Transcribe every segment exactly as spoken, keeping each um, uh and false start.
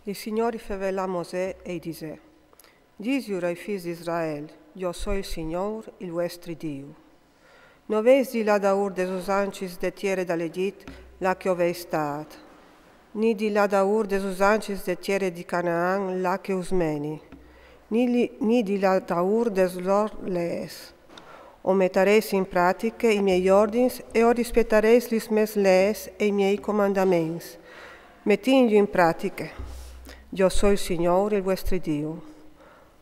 Il Signôr i fevelà a Mosè e i disè: Disiur ai fîs di Israel: Jo soi il Signôr, il vuestri Diu. No vês di lâ daûr des usancis de tiere dal Egjit, là che o vês stât, ni di lâ daûr des usancis de tiere di Canaan, là che us meni, ni, ni di lâ daûr des lôr lees. O metarês in pratiche i miei ordins e o rispietareis lis mês lees e i miei comandaments, metintju in pratiche. Jo soi il Signôr, il vuestri Diu.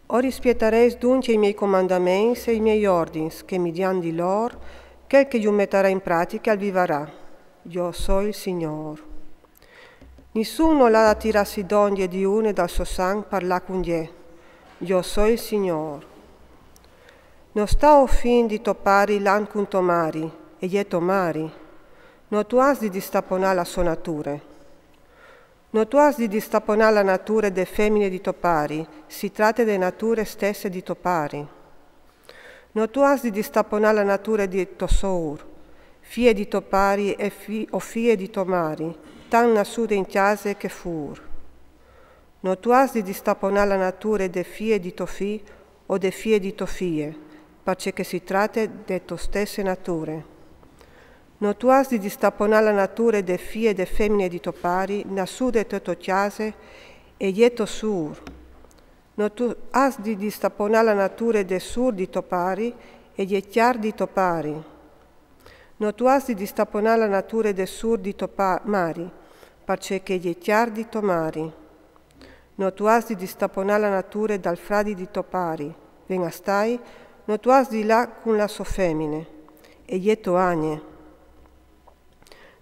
O rispietareis duncje i miei comandaments e i miei ordins, che midiant di lôr, chel che ju metarà in pratiche al vivarà. Jo soi il Signôr. Nissun nol à da tirâsi dongje di une dal so sang par lâ cun jê. Jo soi il Signôr. No sta ofindi to pari lant cun to mari, e je to mari. No tu âs di distaponâ la sô nature. No tu âs di distaponâ la nature de femine di to pari, si trate de nature stesse di to pari. No tu âs di distaponâ la nature di to sûr, fie di to pari e fi-, o fie di to mari, tant nassude in cjase che fûr. No tu âs di distaponâ la nature de fie di to fi o de fie di to fie, parcè che si trate de to stesse nature. No tu âs di distaponâ la nature de fie de femine di to pari, nassude te to cjase, e je to sûr. No tu âs di distaponâ la nature de sûr di to pari, e je cjar di to pari. No tu âs di distaponâ la nature de sûr di to pa-, mari, parcè che e je cjar di to mari. No tu âs di distaponâ la nature dal fradi di to pari, ven a stâi, no tu âs di lâ cun la sô femine, e je to agne.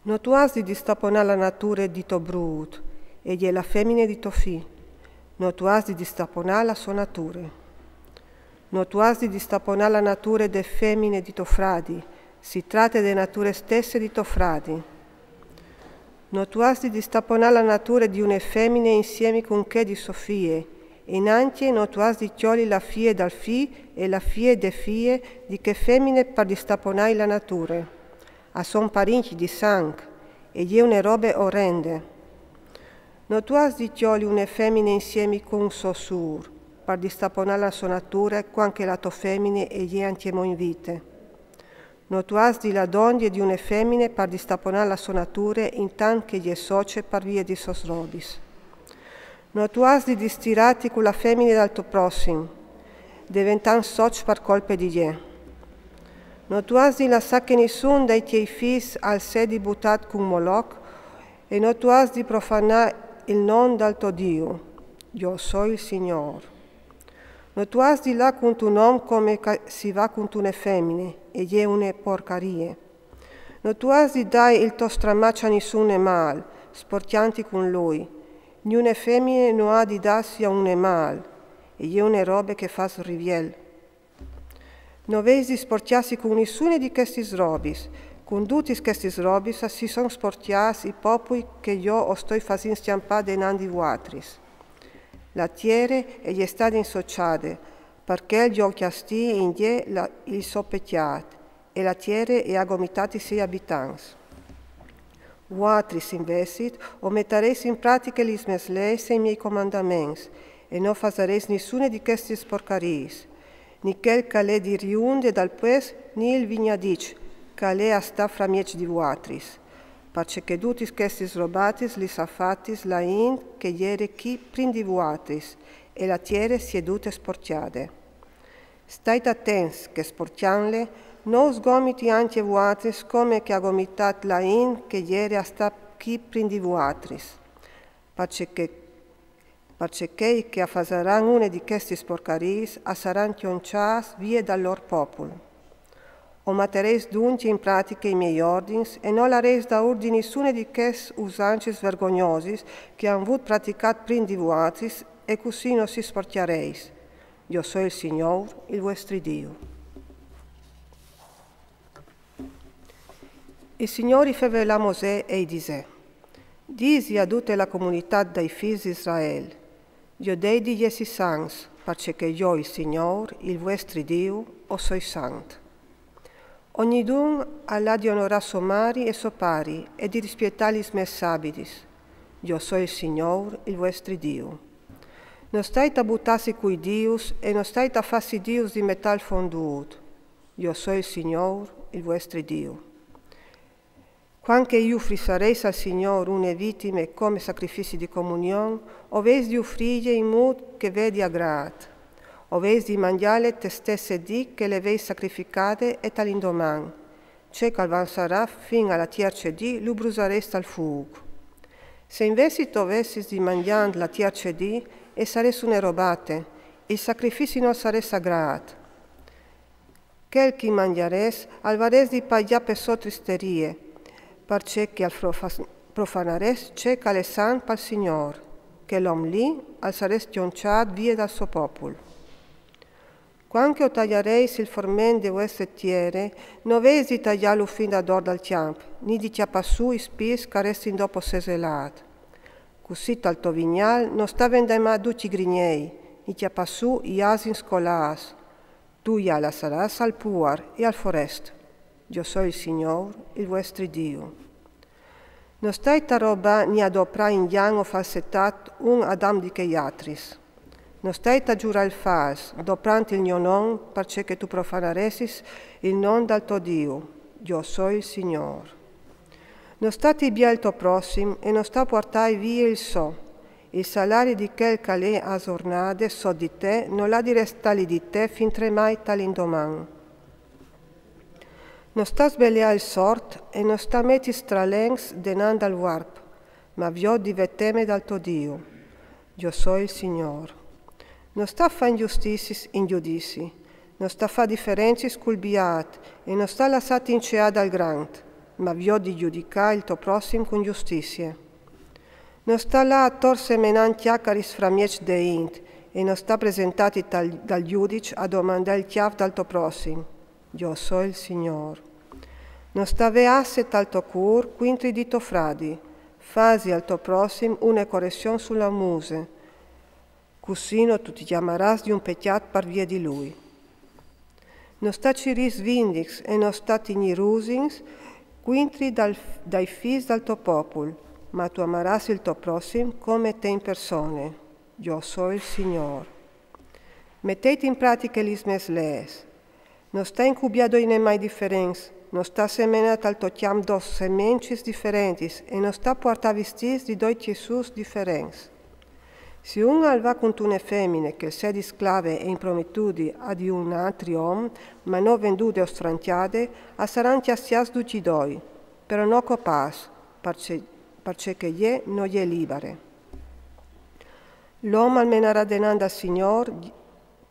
No tu âs di distaponâ la nature di to brût, e je la femine di to fi. No tu âs di distaponâ la sô nature. No tu âs di distaponâ la nature de femine di to fradi, si trate de nature stesse di to fradi. No tu âs di distaponâ la nature di une femine insiemi cun chê di sô fie, e nancje no tu âs di cjoli la fie dal fi e la fie de fie di chê femine par distaponâi la nature. A son parincj di sang, e je une robe orende. No tu âs di cjoli une femine insiemi cun so sûr, par distaponâ la sô nature, cuant che la to femine e je ancjemò in vite. No tu âs di lâ dongje di une femine par distaponâ la sô nature intant che e je soce par vie di sôs robis. No tu âs di distirâti cu la femine dal to prossim, deventant soç par colpe di jê. No tu âs di lassâ che nissun dai tiei fîs al sedi butât cun Moloc, e no tu âs di profanâ il non dal to Diu. Jo soi il Signôr. No tu âs di lâ cuntun om come che si va cuntune femine, e je une porcarie. No tu âs di dâi il to stramaç a nissun nemâl, sporcjanti cun lui. Niune femine no à di dâsi a un nemâl, e je une robe che fâs riviel. No vês di sporcjâsi cun nissune di chestis robis. Cun dutis chestis robis si son sporcjâts i popui che jo o stoi fasint scjampâ denant di vuatris. La tiere e je stade insoçade, parcè jo o cjastî in jê la, il so pecjât, e la tiere e à gomitât i siei abitants. Vuatris, invezit, o metarês in pratiche lis mês leis e i miei comandaments, e no fasarês nissune di chestis porcariis, ni chel che al è di riunde dal puest, ni il vignadiç che al è a stâ framieç di vuatris, parcè che dutis chestis robatis lis à fatis la int che e jere chi prin di vuatris, e la tiere si è dute sporcjade. Stait atents che sporcjantle no us gomiti ancje vuatris come che à gomitât la int che e jere a stâ chi prin di vuatris, parcè che, parcè che chei che a fasaran une di chestis porcariis a saran cjonçâts vie dal lôr popul. O metarês duncje in pratiche i miei ordins e no larês daûr di nissune di chês usancis vergognosis che a àn vût praticât prin di vuatris, e cussì no si sporcjarês. Jo soi il Signôr, il vuestri Diu. Il Signôr i fevelà a Mosè e i disè: Disi a dute la comunitât dai fîs di Israel: Jodêt di jessi sants, parcè che jo, il Signôr, il vuestri Diu, o soi sant. Ognidun al à di onorâ so mari e so pari e di rispietâ lis mês abitis. Jo soi il Signôr, il vuestri Diu. No stait a butâsi cui dius e no stait a fâsi dius di metâl fondût. Jo soi il Signôr, il vuestri Diu. Cuant che i ufrissareis al Signôr une vitime come sacrifici di comunion, o vês di ufrîje in mût che e vedi agrât. O vês di mangjâle te stesse dì che le vês sacrificade e tal indoman. Ce che al vansarà fin a la tierce dì lu brusareis tal fûc. Se invezit o vessis di mangjânt la tierce dì, e sarès une robate, il sacrifici nol sarès agrât. Chel che i mangjarês al varês di pagjâ pe sô tristerie, parcè che al profanarès ce che al è sant pal Signôr, chel om li al sarès cjonçât vie dal so popul. Cuant che o taiareis il forment de vuestre tiere, no vês di taiâlu fin dador dal cjamp, ni di cjapâ sù i spis che a restin dopo seselât. Cussì tal to vignâl no sta vendemâ ducj i grignei, ni cjapâ sù i asins colâts. Tu i lassarâs al puar e al forest. Jo soi il Signôr, il vuestri Diu. No stait a robâ ni a doprâ ingjan o falsetât un adamb di chei altris. No stait a zurâ il fals, doprant il gno non, parcè che tu profanaressis il non dal to Diu. Jo soi il Signôr. No sta tibiâ il to prossim e no sta puartâi vie il so. Il salari di chel che al è a zornade sot di te nol à di restâ li di te fintremai tal indoman. No sta sbeliâ il sort e no sta meti stralencs denant dal vuarp, ma viôt di vê teme dal to Diu. Jo soi il Signôr. No sta fâ ingjusticiis in judizi, no sta fâ diferencis cul biât e no sta lassâti inceâ dal grant, ma viôt di judicâ il to prossim cun justizie. No sta lâ ator semenant cjacaris framieç de int e no sta presentâti dal judiç a domandâ il cjâf dal to prossim. Jo soi il Signôr. No sta vê asse tal to cûr cuintri di to fradi, fasi al to prossim une coression su la muse. Cussì no tu ti cjamarâs di un pecjât par vie di lui. No sta cirî svindics e no sta tignî rusins cuintri dai fîs dal to popul, ma tu amarâs il to prossim come te in persone. Jo soi il Signôr. Metêt in pratiche lis mês leis. No sta incubiâ doi nemai diferents, no sta semenâ tal to cjamp dôs semencis diferentis e no sta puartâ vistîts di doi tiessûts diferents. Si un al va cuntune femine che al sedi sclave e in promitudi a di un altri om, ma no vendude o strancjade, a saran cjastiâts ducj i doi, però no copâts, parcè che jê no je libare. L'om al menarà denant dal Signôr,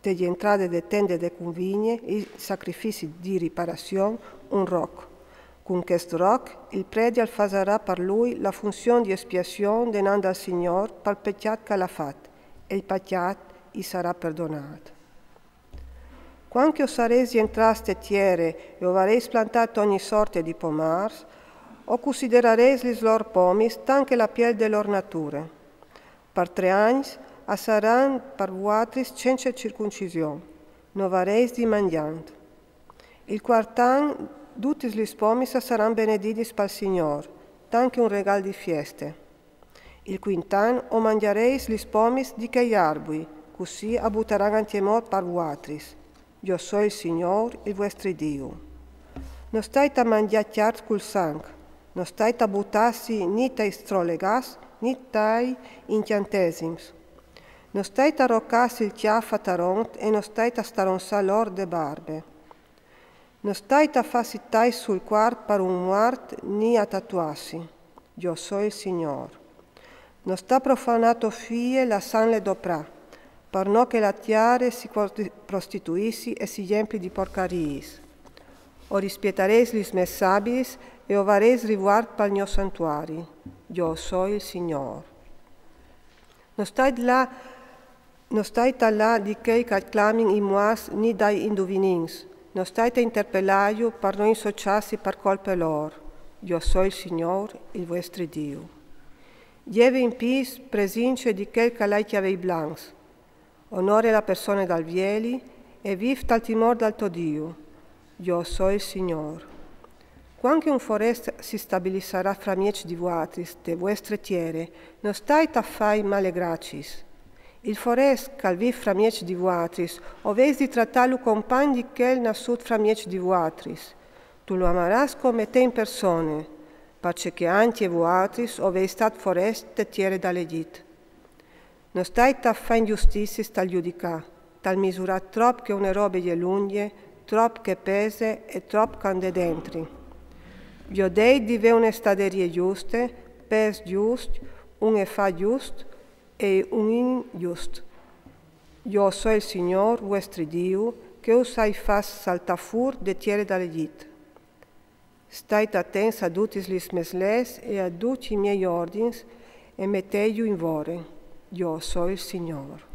te jentrade de tende de cunvigne, il sacrifici di riparazion, un roc. Cun chest roc il predi al fasarà par lui la funzion di espiazion denant dal Signôr pal pecjât che al à fat, e il pecjât i sarà perdonât. Cuant che o sarês jentrâts te tiere e o varês plantât ogni sorte di pomârs, o cunsiderareis lis lôr pomis tant che la piel de lôr nature. Par trê agns a saran par vualtris cence circuncision, no varês di mangjânt. Il cuart an dutis lis pomis a saran benedidis pal Signôr, tant che un regâl di fieste. Il cuint an o mangjarês lis pomis di chei arbui, cussì a butaran antiamò par vualtris. Jo soi il Signôr, il vuestri Diu. No stait a mangjâ cjarts cul sanc, no stait a butâsi ni tai strolegâts ni tai incjantesims. No stait a rocâsi il cjâf a taront e no stait a staronçâ l'ôr de barbe. No stait a fâsi tais sul cuarp par un muart ni a tatuâsi. Jo soi il Signôr. No sta profanâ tô fie lassantle doprâ, par no che la tiere si prostituissi e si jempli di porcariis. O rispietarês lis mês sabiis e o varês rivuart pal gno santuari. Jo soi il Signôr. No stait lâ, no stait a lâ di chei che a clamin i muarts ni dai induvinins. No stait a interpelâju par no insociâsi par colpe lôr. Jo soi il Signôr, il vuestri Diu. Jeve in pîts presince di chel che al à i cjavei blancs. Onore la persone dal vieli e vîf tal timôr dal to Diu. Jo soi il Signôr. Quand che un forest si stabilisarà framieç di vuatris, te vuestre tiere, no stait a fai male gracis. Il forest ch'al vîf framieç di vuatris, o vês di tratâlu compagn di chel nassût framieç di vuatris. Tu lu amarâs come te in persone, parcè che ancje vuatris o vês stat forest te tiere dal Egjit. No stait a fâ ingjusticiis tal judicâ, tal misurâ trop che une robe e je lungje, trop che e pese e trop ch'al è dentri. Jo o dîs di vê une staderie juste, pês juscj, un efâ just e un injust. Jo o soi il Signôr, vuestri Diu, che us ai fats saltâ fûr de tiere dal Egjit. Stait atents a dutis lis mês leçs e a ducj i miei ordins e metêju in vore. Jo o soi il Signôr.